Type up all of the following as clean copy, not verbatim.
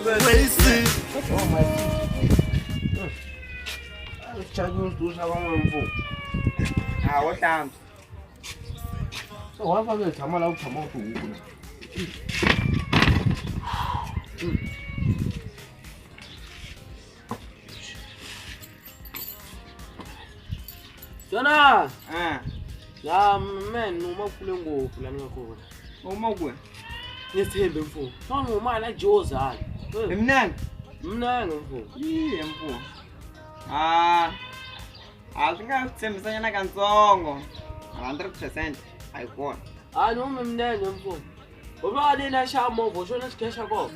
Crazy. Oh my. Swi swa van'wana. A wo hlantswa. So wa fanele tshama la ku tshama tihuku la. Jona! Ah, Ya man, ni huma kule ngopfu la ni nga kona. u huma kwihi? Ni tshembe mfumo. Swa ni huma la Jozi hala. Hi minenge? Minenge mfumo. Iye mfumo. Ah. A swi nga tshembisanyana katsongo. 100% a yi kona. A ni humi minenge mfumo. U va le na xa movha xona xikhe xa kona.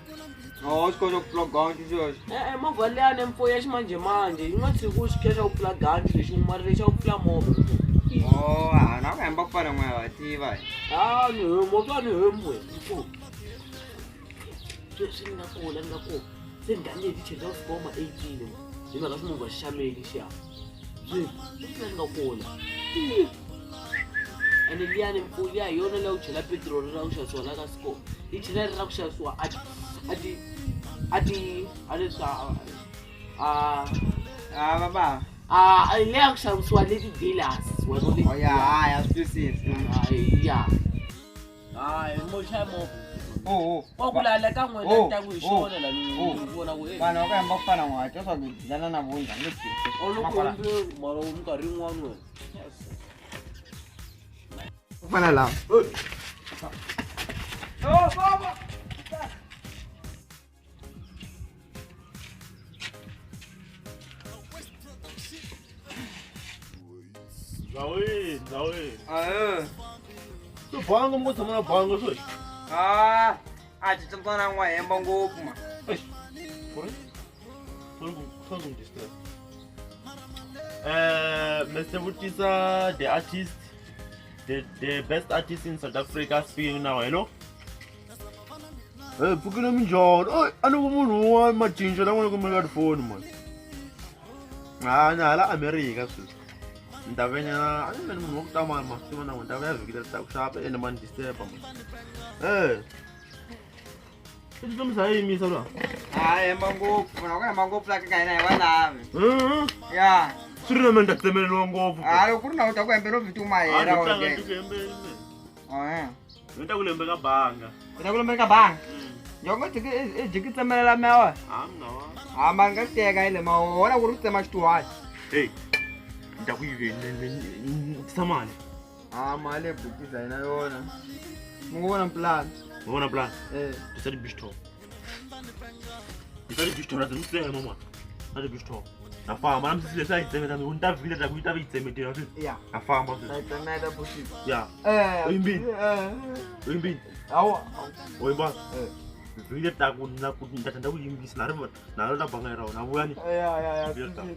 Oh, xikolo xo pfula gancu xexo. E-e movha liyani mfo ya ximanjhemanjhe yi nga tshiki ku xikhe xa ku pfula gancu lexi mara lexa ku pfula movha. Oh, a na ku hemba ku fana n'we wa tiva. A ni hembi, wa ni hembi wena mfo. Sweswi ni nga kona ni nga kona se ni gange hi tichela ku fika ma 18 hi mhaka ximovha xi xameli xiya. Sweswi sweswi ni nga kona. Ene liyani mfo liya hi yona leya ku chela petiroli ra ku xavisiwa la ka Score. Yi tlhela ri ra ku xavisiwa a ti a ti a ti a leswi a Ah, baba. a leya ku xavisiwa leti dealers wena le. Oh ya, ya swi twisisa. Hayi ya. Hayi mo xaya movha. Oh, oh. Wa ku lala ka n'wina Oh, ni ta ku hi xona la ni oh. vona ku hey. Vanhu va ku hemba ku fana n'we twa swa ku dlana na vo njhani leti. A wu le ku hembeni mara minkarhi yin'wana wena. Ku fana lawa. Oh, baba. Ndhawini, ndhawini. Ah. Swi banga mi ngo tshama na banga sweswi. Ah, a ti tsana n'we hemba ngopfu ma. Eish. Sorry. Sorry ku sorry ku disturb. Mr. Vutisa, the artist, the best artist in South Africa speaking now. Hello. Hey, pfukile minjhani? Oi, a ni ku munhu un'wana macinca la n'wana ku mi ka tifoni man. Ah, ni hala America sweswi. Ni ta venyana, a ni meni munhu wa ku ta mani masiku na n'wina, ni ta vuya vhiki leri taka xapa ene ma ni disturb man. Eh. I tsutsumisa hi yimisa la. Ah, hemba ngopfu. Vanhu va ku hemba ngopfu la ka hina hi va lavi. Ya. Swi ri na mina ni ta tsemeleriwa ngopfu. Ah, loko ku ri na u ta ku hembela vhiki u ma hela A ni okay. tlanga ku hembeni. Oh, eh. Ni ta ku lembe ka banga. U ta ku lembe ka banga. Yongo jiki i jiki tsemelela mewa. Ah, mina wa. Ah, ma nga teka ile ma wona ku ri ku tsema xituwani. Hey. Ni ta ku yiveni ni tisa mali. Ah, mali ya bukisa hina yona. Mi ngo vona plan. Wa vona plan? Eh. Tisa ti-beach top. Tisa ti-beach top na ti tsema mani. Na ti-beach top. Na famba na misisi leswi a yi tsemeta ni ta vhiki leri yi ta va yi tsemetile sweswi. Ya. Na famba Ta sweswi. yi tsemeta bukisa. Ya. Eh. U yimbile? Eh. U yimbile? Awa. U yimba? Eh. Vhiki leri taka na ku ni ta tlhela ku yimbisa na ri na ri ta banga hi rona. Vuya ni. Ya ya ya. Vhiki leri taka.